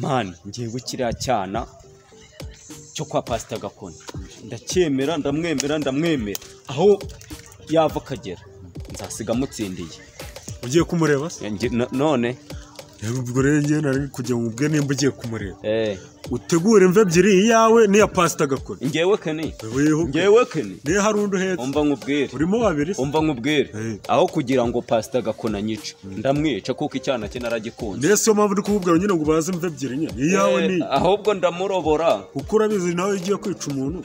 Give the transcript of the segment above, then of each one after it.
Man, ngewe kiriya cyana cyo kwa Pastor Gakoni ndacyemera, ndamwemera, ndamwemera aho yava akagera nzasiga mutsindiye. Ugiye kumureba se? None ubwo rero ngewe nari kujya mu bwe nimba ugiye kumureba. Utegure imve ebyiri, iyawe n'iya Pastor Gakoni. Ngewe Keni, ngewe Keni, niyo hari undi uhetse. Umva nkubwire, urimo babiri. Umva nkubwire, aho kugira ngo Pastor Gakoni anyice ndamwica kuko icyana cye naragikunze. Nese yo mpamvu ndi kukubwira nyine ngo ubaze imve ebyiri nyine, iyawe ni ahubwo ndamurobora kuko urabizi nawe ugiye kwica umuntu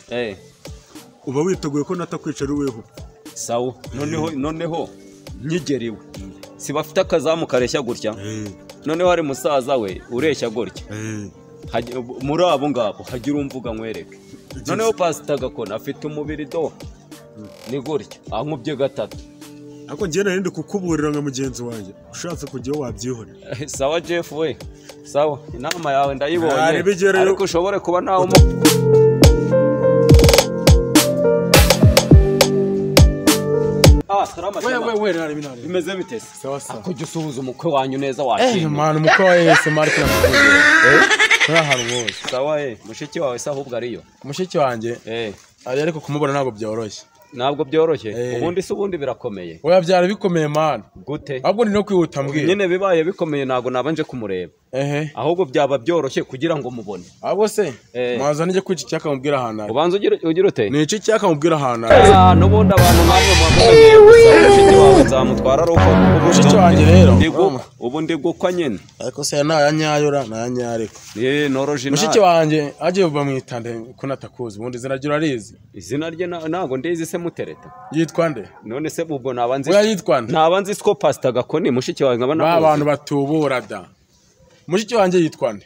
uba witeguye ko natakwica ari weho. Sawa, noneho noneho nkigeriwe si bafite akazamu kareshya gutya, noneho hari musaza we ureshya gutya, muri abo ngabo hagira umvuga nkwereke. Noneho Pastor Gakoni afite umubiri do ni gutya ankubye gatatu. Ariko njye nari ndi kukuburira nka mugenzi wanjye, ushatse kujyaho wabyihorera. Sawa Jeff we, sawa, inama yawe ndayibonye, ariko ushobore kuba nawe We nari binari. Bimeze bite se? Sawa sawa. Akujya usuhuza umukwe wanyu neza washimye. Man, umukwe wa Yesu Mark namukuze. Nta wose. Sawa mushiki wawe se ahubwo ariyo? Mushiki wanjye? Ari ariko kumubona ntabwo byoroshye. Ntabwo byoroshye. Ubundi se ubundi birakomeye. Oya byari bikomeye man. Gute? Ahubwo ni no kwihuta mbwira. Nyine bibaye bikomeye ntago nabanje kumureba. Ahubwo byaba byoroshye kugira ngo mubone. Ahubwo se mwaza nijye kwica icyaka mubwira ahantu ari. Ubanza ugira ute? Ni iki cyaka mubwira ahantu ari. N'ubundi abantu namwe mwamumenye gusa mushiki wawe nzamutwara ari uko mushiki wanjye rero. Ubu ndi gukwa nyine. Ariko se naya nyayora naya nyariko. Noroje. Mushiki wanjye agiye bamwitande ko natakuzi ubundi izina rye urarizi. Izina rye ntago ndizi se mutereta. Yitwa nde? None se ubwo nabanze. Oya yitwa nde? Nabanze siko Pastor Gakoni mushiki wawe nkaba namuzi. Ba bantu batubura da. Mushiki wanjye yitwa nde?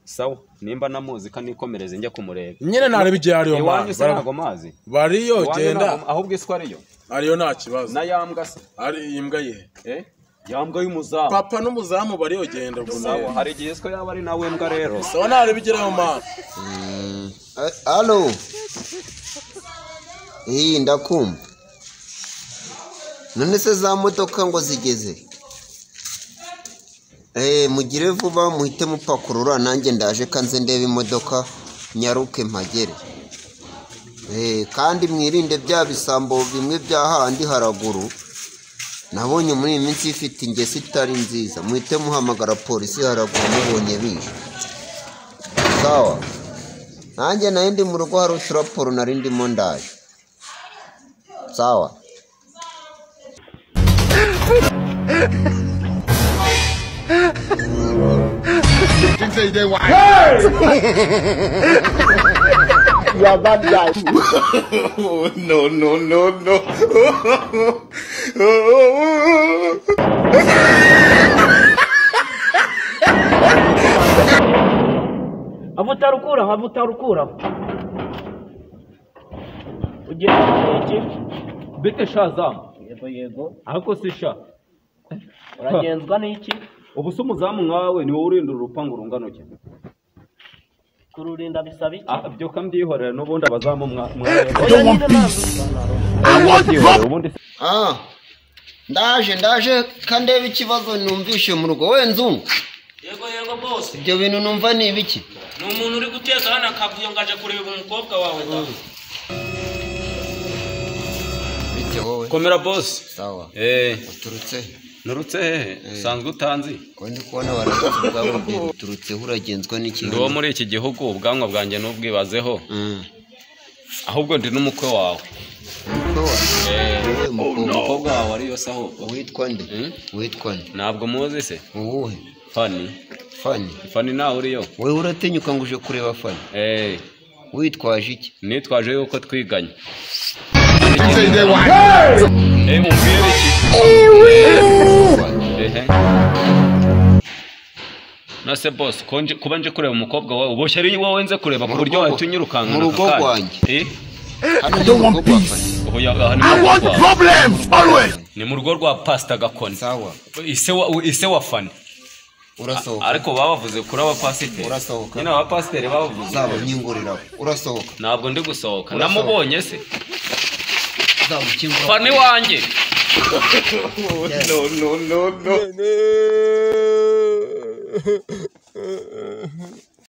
Sawa, nimba namuzi kanikomereze njya kumureba. Nyine nari bigiye ariyo man. Iwanyu se ntago mazi. Bariyo genda. Ahubwo iswa ariyo. Ariyo nta kibazo. Na yambwa se? Ari imbwa yihe? Yambwa y'umuzamu. Papa n'umuzamu bariyo genda ubwo. Sawa, hari igihe iswa yaba ari nawe mbwa rero. Sawa nari bigerayo man. Allo. Ndakumva. None se za modoka ngo zigeze? Mugire vuba muhite mupakurura nanjye ndaje kanze ndebe imodoka nyaruke mpagere. Kandi mwirinde bya bisambo bimwe bya handi haraguru. Nabonye muri iyi minsi ifite ingeso itari nziza. Muhite muhamagara polisi haraguru mubonye bije. Sawa. Nanjye nari ndi mu rugo hari uturaporo nari ndimo ndaje. Sawa. You are bad guy. No, no, no, no. Avutarukura, avutarukura. Ugiye iki? Bite shazamu. Yego yego. Ariko si sha. Uragenzwa n'iki? Ubu se umuzamu nkawe ni wowe urindura urupangu rungano ki? Kururinda bisaba iki? Byo kambyihorera n'ubundi abazamu mwa. I don't want peace. I want ubundi. Ndaje ndaje kandebe ikibazo numvishe mu rugo we nzungu. Yego yego boss. Ibyo bintu numva ni ibiki? Ni umuntu uri guteza hano akavuyo ngaje kureba umukobwa wawe da. Bite wowe? Komera boss. Sawa. Uturutse? Nurutse hehe? Usanzwe utanzi? Ko ndi kubona baravuga ngo uturutse uragenzwa n'iki? Ndi muri iki gihugu ubwanwa bwanjye n'ubwibazeho. Ahubwo ndi n'umukwe wawe. Umukwe wawe? Umukobwa wawe ariyo se ahubwo. Witwa nde? Witwa nde? Ntabwo muzi se? Uwuhe? Fani. Fani? Fani nawe uriyo. Wewe uratinyuka ngo uje kureba Fani? Witwaje iki? Nitwaje yuko twiganye. Mubwire iki? Nase boss, kuba nje kureba umukobwa wawe uboshye ari wowe nze kureba ku buryo wahita unyirukanka mu rugo rwanjye. I don't want peace. I want problems always. Ni mu rugo rwa Pastor Gakoni. Sawa. Ise wa Fani. Urasohoka. Ariko babavuze kuri abapasiteri. Urasohoka. Nyine abapasiteri babavuze. Zaba nyingurira. Urasohoka. Ntabwo ndi gusohoka. Namubonye se. Zaba ukingura. Fani wanjye. No, no, no, no.